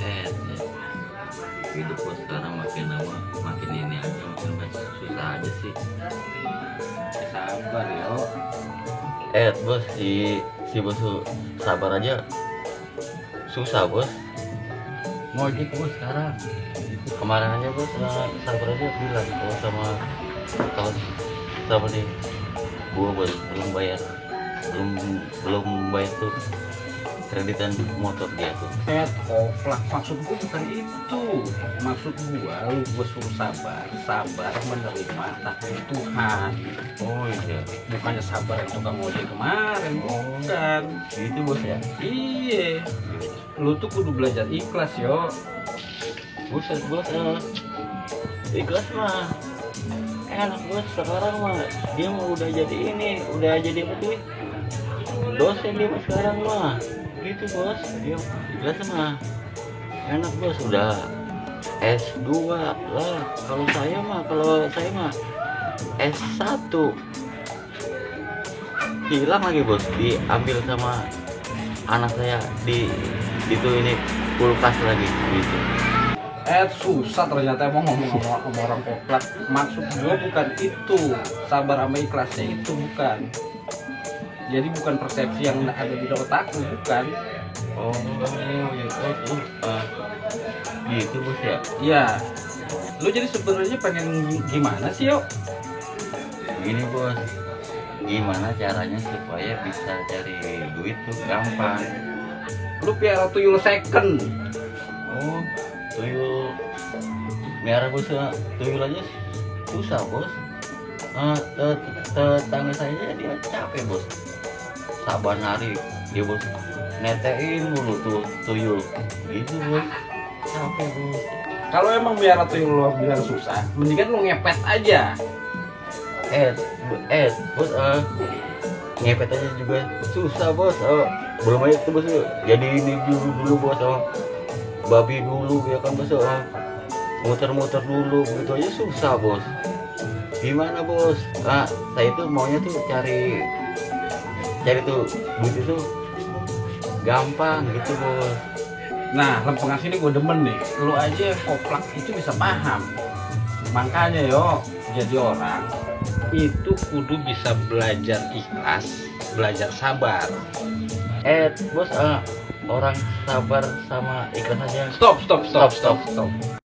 eh hidup gua sekarang makin lama makin ini aja, makin susah aja sih. Sabar yo. Bos, si bos tuh sabar aja susah bos. Ngojek bos sekarang. Kemarin aja bos sabar aja bilang kalau sama nih gua belum bayar tuh kreditan motor dia tuh. Koplak, maksud gua bukan itu. Maksud gua suruh sabar menerima takdir Tuhan. Oh iya, Bukannya sabar yang tukang ojek kemarin, bukan. gitu bos ya. Iya, lu tuh kudu belajar ikhlas yo. Buset bos, ikhlas mah enak bos. Sekarang mah dia mah udah jadi apa tuh, dosen dia mah sekarang mah gitu bos. Dia ikhlas mah enak bos, udah S2 lah. Kalau saya mah S1 hilang lagi bos, diambil sama anak saya di itu ini kulkas lagi gitu. Susah ternyata emang ngomong sama orang koplak. Maksud gua bukan itu, sabar sama ikhlasnya itu bukan. Jadi bukan persepsi yang ada di otakku, bukan. Oh ya, gitu bos ya. Iya. Lu jadi sebenarnya pengen gimana sih yo? Gini bos, gimana caranya supaya bisa cari duit tuh gampang. Lu piara tuyul second. Oh, tuyul merah bos, tuyul aja susah bos. Tetangga saya dia capek bos, sabar narik dia bos, netein mulu tuh tuyul gitu bos, capek bos. Kalau emang biara tuyul lu bilang susah, mendingan lu ngepet aja. Bos, ngepet aja juga susah bos. Belum aja tuh bos, jadi ini dulu bos, babi dulu ya kan bos, muter-muter dulu gitu aja susah bos. Gimana bos? Saya tuh maunya tuh cari tuh duit itu gampang gitu bos. Nah, lempengan sini gue demen nih. Lu aja koplak itu bisa paham. Makanya yo, jadi orang itu kudu bisa belajar ikhlas, belajar sabar. Bos, orang sabar sama ikhlas aja. Stop.